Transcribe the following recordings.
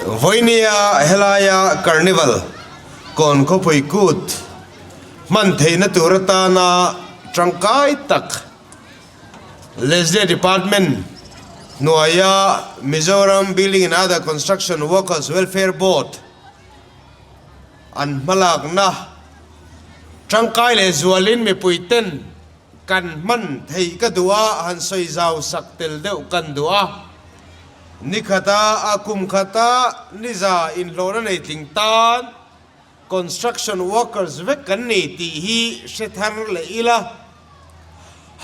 Vawinia helaia Carnival kawn khawpui kut hman theihna tur atana tangkai tak Leslie Department hnuaia Mizoram Building and Other Construction Workers Welfare Board an hmalakna tangkai leh zualin mipui ten kan hman theih ka duh a, han sawi zau sak tel deuh kan duh a. Ni khata a kum khata niza inhlawhna nei tling tan Construction workers vek kan ni tih hi hre thar leh ila,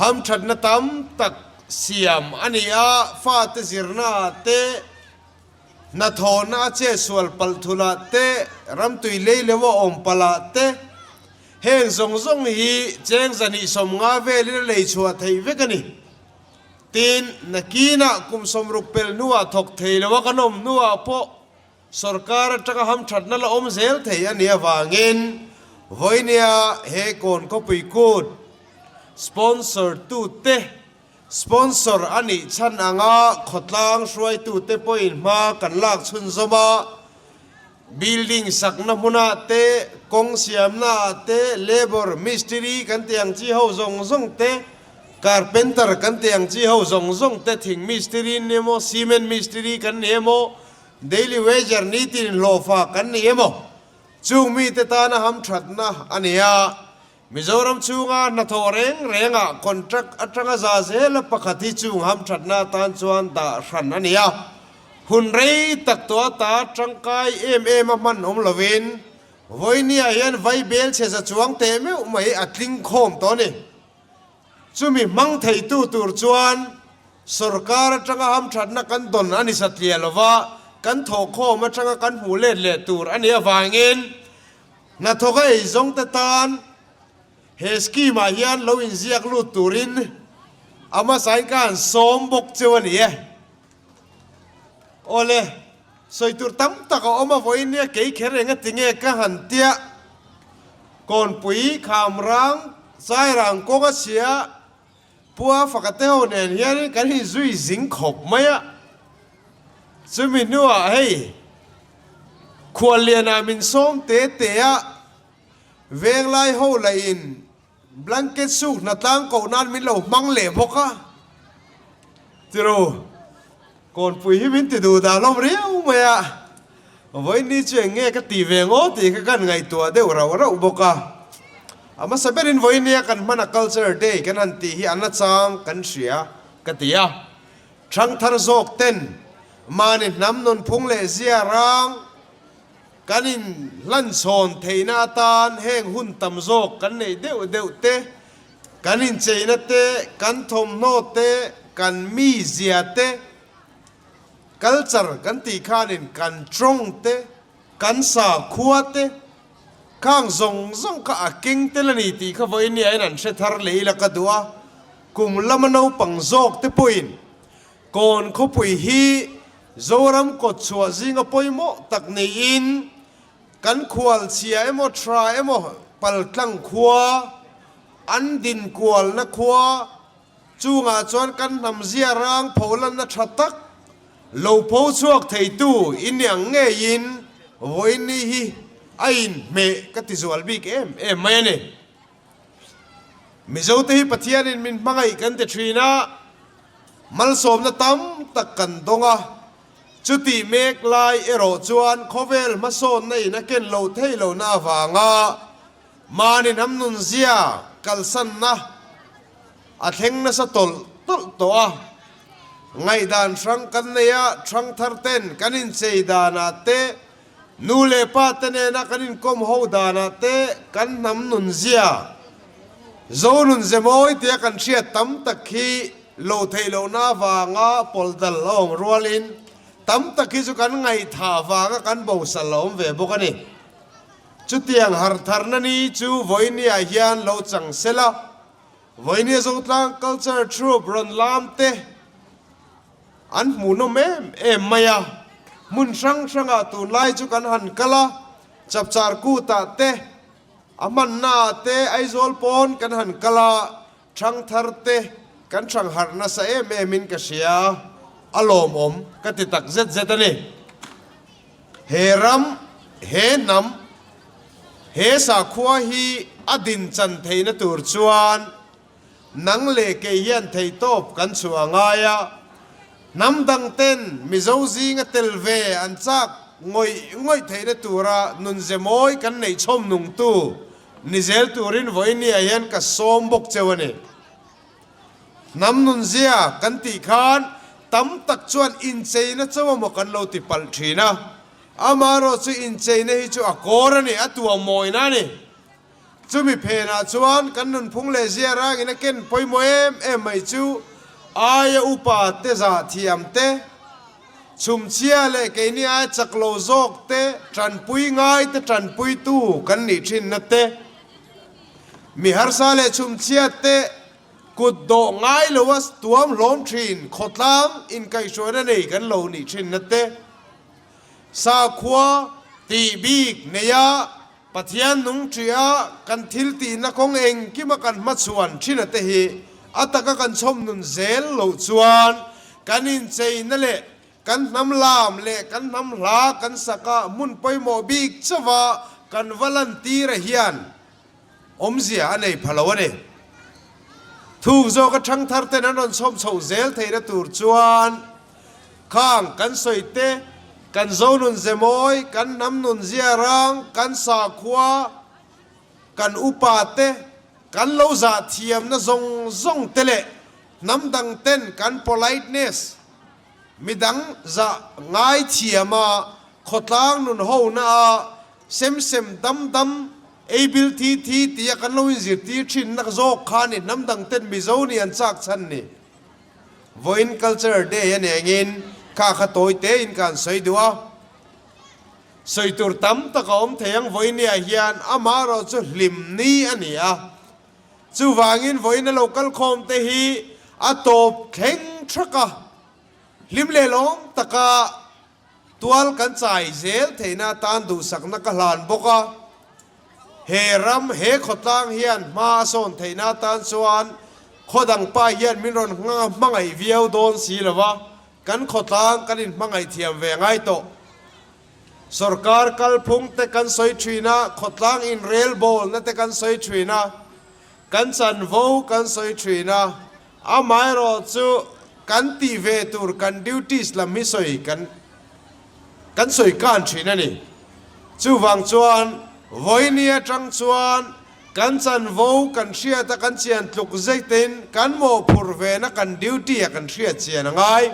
hamthatna tam tak siam a ni a, fate zirna ah te, hnathawhna a chetsual palh thul ah te, ramtui lei lo a awm palh ah te, heng zawng zawng hi cheng zahnih 50 velin a lei chhuah theih vek a ni. Tin, nakinah kum 60 pel hnuah thawk thei lo a kan awm hnuah pawh, Sorkar atanga hamthatna la awm zel thei a nih avangin vawinia he kawn khawpui kut sponsor tute sponsor a nih chhan anga khawtlang hruaitute pawhin hma kan lak chhunzawm a, building sakna hmunah te, kawng siamna ah te, labour mistiri kan tih ang chi ho zawng zawng te, carpenter kan tih ang chi ho zawng zawng te, thing mistiri an ni emaw, cement mistiri kan ni emaw, Daily wager nitin hlawhfa kan ni emaw? Chung mite tana hamthatna a ni a, Mizoram chhunga hnathawh reng rengah contract atanga za zela pakhat hi chung hamthatna atan chuan dah hran a ni a, hun rei tak tawh ata tangkai em em a hman awm lovin vawinia hian vaibel chhe za chuang teh meuh mai a tling khawm tawh a ni. Chumi hmang theitu tur chuan Sorkar atanga hamthatna kan dawn a ni satliah lova, kan thawhkhawm atanga kan hmuh let leh tur a nih avangin hnathawk a eizawngte tan he scheme ah hian lo inziak lut turin a hmasain ka han sawm bawk cheu a ni e. Awle, sawi tur tam tak a awm a vawiin nia kei kher eng a ti nge ka han tia Kawnpui, Khamrang, Sairang kawng a chhia, Pua faka te ho nen hianin kan inzui zing khawp mai a, chumi hnuah hei khuallianah min sawm te te a, venglai ho lahin blanket suk hnatlang koh nan min lo hmang leh bawk a, tiro kawnpui hi min ti duh dah hlawm riau mai a, Vawiin ni chu eng nge ka ti ve ngaw tih kha kan ngaihtuah deuh rauh rauh bawk a. A hmasa berin vawiin nia kan hmana Culture Day kan han tih hi a nachang kan hria ka ti a. Thangthar zawk ten mahni hnam nunphung leh zia rang kan inhlanchhawn theihna atan heng hun tam zawk kan neih deuh deuh te, kan incheina te, kan thawmhnaw te, kan mizia te, Culture kan tih khanin kan tawng te, kan sakhua te, khang zawng zawng kha a keng tel a ni tih kha vawiin ni aiin an hre thar leh ila ka duh a. Kum lama naupang zawk te pawhin Kawn khawpui hi Zoram kawtchhuah zinga pawimawh tak niin kan khual chhia emaw tha emaw paltlang khua, an dinkualna khua, Chungah chuan kan hnam zia rang pho lanna tha tak lo pho chhuak theitu i ni ang ngeiin vawiin ni hi a inhmeh ka ti zual bik em em mai a ni. Mizote hi Pathianin min hmangaih kan ti thin a, malsawmna tam tak kan dawng a, chutih mek lai erawh chuan khawvel hmasawnna in a ken lo thei lohna avanga Mahni hnam nunzia kalsanna a thleng nasa tawlh tawlh tawh a, ngaihdan hrang kan nei a, hrangthar ten kan inchei danah te, nu leh pa te nena kan inkawm ho danah te kan hnam nunzia Zo nunze mawi tia kan hriat tam tak hi lo theih lohna avanga pawlh dal a awm rualin tam tak hi chu kan ngaihthah vanga kan bosal a awm ve bawk a ni. Chutiang hartharna ni chu Vawinia hian lo chang se la, Vawinia Zotlang Culture Troupe rawn lam te an hmuhnawm em em mai a. Hmun hrang hrangah tunlai chu kan han kal a, Chapchar Kutah te, a hmannaah te Aizawl pawn kan han kal a, Thangthar te kan thang harh nasa em em in ka hria, a lawmawm ka ti tak zet zet a ni. He ram, he hnam, he sakhua hi a din chan theihna tur chuan nang leh kei hian theihtawp kan chhuah a ngai a. Hnam dang ten Mizo zinga tel ve an chak ngawih ngawih theihna tura nunze mawi kan neih chhawm nungtu ni zel turin vawinia hian ka sawm bawk cheu a ni. Hnam nunzia kan tih khan tam tak chuan incheina chauh amaw kan lo ti palh thin a, amaherawh chu incheina hi chu a kawr a ni, a tuah mawina a ni. Chumi phenah chuan kan nunphung leh zia rangin a ken pawimawh em em mai chu aia upa te zah thiam te, chhumchhia leh keini aia chak lo zawk te, tanpui ngai te tanpuitu kan nih thinna te, Mi harsa leh chhumchhiat te kut dawh ngai loa tuam hlawm thin khawtlang inkaihhruaina nei kan lo nih thinna te, sakhua tih bik neia Pathian nung ṭia kan thil tihna kawng engkima kan hmachhuan thina te hi a taka kan chhawm nun zel loh chuan kan incheina leh Kan hnam lam leh kan hnam hla kan sak a hmun pawimawh bik chauha kan va lantira hian awmzia a nei pha lo a ni. Thuk zawka ṭhangthar ten an rawn chhawm chhoh zel theihna tur chuan khang kan sawi te, kan zonun ze mawi, kan hnam nun zia rang, kan sakhua, kan upa te, kan lo zah thiamna zawng zawng te leh hnam dang ten kan politeness, Midang zah ngai thiam a, khawtlang nun ho na a, sem sem dam dam, ei bil thi thi tia kan lo inzirtir thin nak zawk kha ni hnam dang ten Mizo nih an chak chhan ni. Vawiin Cultural Day a nengin kha kha tawi te in ka han sawi duh a. Sawi tur tam tak a awm thei ang vawinia hian amaherawh chu hlim ni a ni a. Chuvangin vawiin a lo kal khawm te hi a tawp thleng thak a, hlim leh lawm taka tual kan chai zel theihna atan duhsakna ka hlan bawk a. He ram, he khawtlang hian hma a sawn theihna atan chuan khaw dang pa hian min rawn hmangaih viau dawn si lo va, kan khawtlang kan inhmangaih thiam ve ngai tawh. Sorkar kalphung te kan sawi thin a, khawtlang inrelbawlna te kan sawi thin a, kan chanvo kan sawi thin a, amaherawh chu kan tih ve tur kan duties lam hi sawi kan kan sawi kan thin a ni. Chuvang chuan vawiini atang chuan kan chanvo kan hriat a kan chian tluk zeitin kan mawhphurh vena kan duty a kan hriat chian a ngai.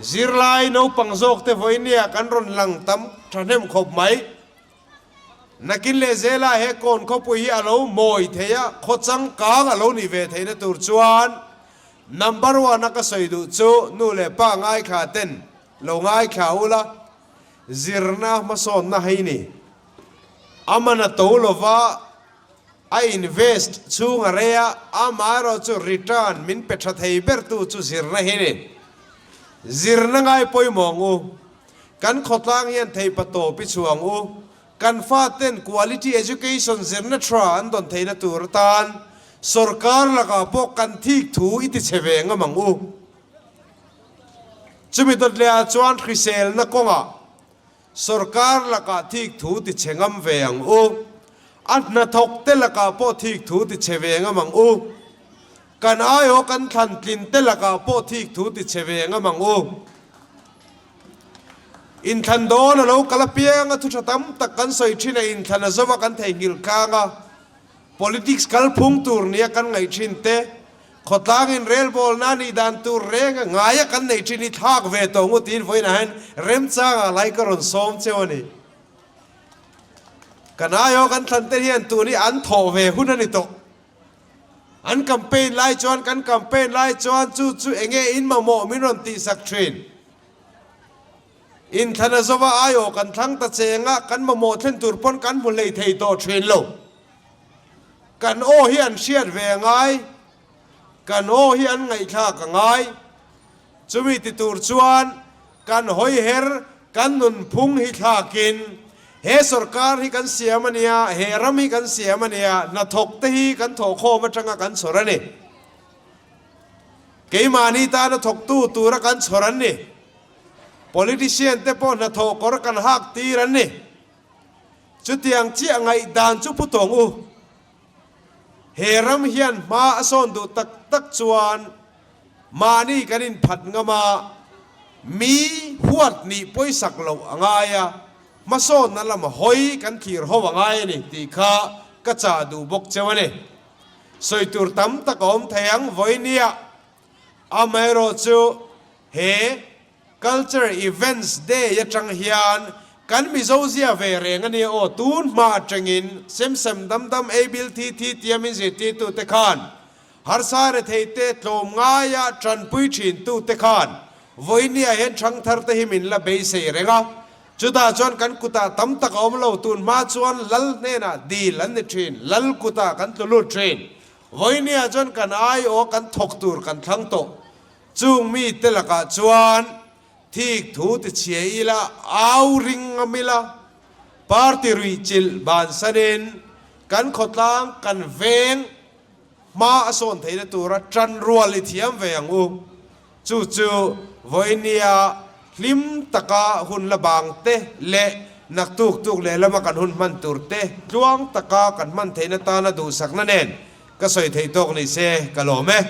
Zirlai naupang zawkte vawinia kan rawn lang tam thahnem khawp mai. Nakin leh zela he kawn khawpui hi a lo mawi thei a, khaw changkang a lo nih ve theihna tur chuan number one a ka sawi duh chu nu leh pa ngaithla ten lo ngaithla ula, zirna hmasawnna hei ni. A man a to lova. A invest chhung a rei a, amaherawh chu return min pe tha thei ber tu chu zirna hi ni. Zirna ngai pawimawh ang u. Kan khawtlang hian theipa tawp i chhuah ang u. Kan faten quality education zirna tha an dawn theihna tur atan sorkar lakah pawh kan thik thu i ti chhe ve ngam ang u. Chumi dawt lehah chuan hriselna kawngah Sorkar lakah thik thu ti chhe ngam ve ang u. A hnathawk te lakah pawh thik thu ti chhe ve ngam ang u. Kan aiaw kan thlan tlin te lakah pawh thik thu ti chhe ve ngam ang u. Inthlan dawn a lo kal apiang a thu tha tam tak kan sawi thin a, inthlan a zova kan theihnghilh tlang a, politics kalphung tur nia kan ngaih thin te, Khawtlangin relbawlna nih dan tur reng a ngaia kan neih thin hi thlak ve tawh ngut tiin vawiinah hian remchangah lai ka rawn sawm cheu a ni. Kan aiaw kan thlan te hian tun hi an thawh ve hun a ni tawh. An campaign lai chuan kan campaign lai chuan chu chu enge in mamawh min rawn tihsak thin. Inthlan a zova aiaw kan thlang ta cheng a, kan mamawh thlen tur pawn kan hmu hlei thei tawh thin lo. Kan aw hi an hriat ve a ngai, kan aw hi an ngaihthlak a ngai. Chumi ti tur chuan kan hawiher, kan nunphung hi thlakin he sorkar hi kan siam a nia, he ram hi kan siam a nia, hnathawk te hi kan thawhkhawm atanga kan chhawr a ni. Keimahni tana thawktu tura kan chhawr an ni. Politician te pawh hnathawh kawr kan hak tir an ni. Chutiang chiah ngaihdan chu pu tawng u. He ram hian hma a sawn duh tak tak chuan mahni kan inphat ngam a, mi huat nih pawisak loh a ngai a, hmasawnna lama hawi kan thlir ho a ngai a ni tih kha ka chah duh bawk cheu a ni. Sawi tur tam tak a awm thei ang vawinia, amaherawhchu he Culture Events Day atang hian kan Mizo zia ve reng a nia aw, tun hma atangin sem sem dam dam ei bil thi thi tia min zirtirtu te khan harsa rethei te tlawm ngaia tanpui thin tu te khan vawinia hian thangthar te hi min la beisei reng a, chutah chuan kan kutah tam tak a awm lo, tun hma chuan lal hnenah dil an ni thin, lal kutah kan tlu lut thin, vawinia chuan kan aiawh kan thawk tur kan thlang tawh. Chung mite lakah chuan thik thu ti chhia ila, au ring ngam ila, party ruihchilh bansanin kan khawtlang kan veng hma a sawn theihna tura tan rual i thiam ve ang u. Chu chu vawinia hlim taka hun la bang te leh naktuk tuk lehlama kan hun hman tur te tluang taka kan hman theihna tana duhsakna nen ka sawi theih tawk ni se ka lawm e.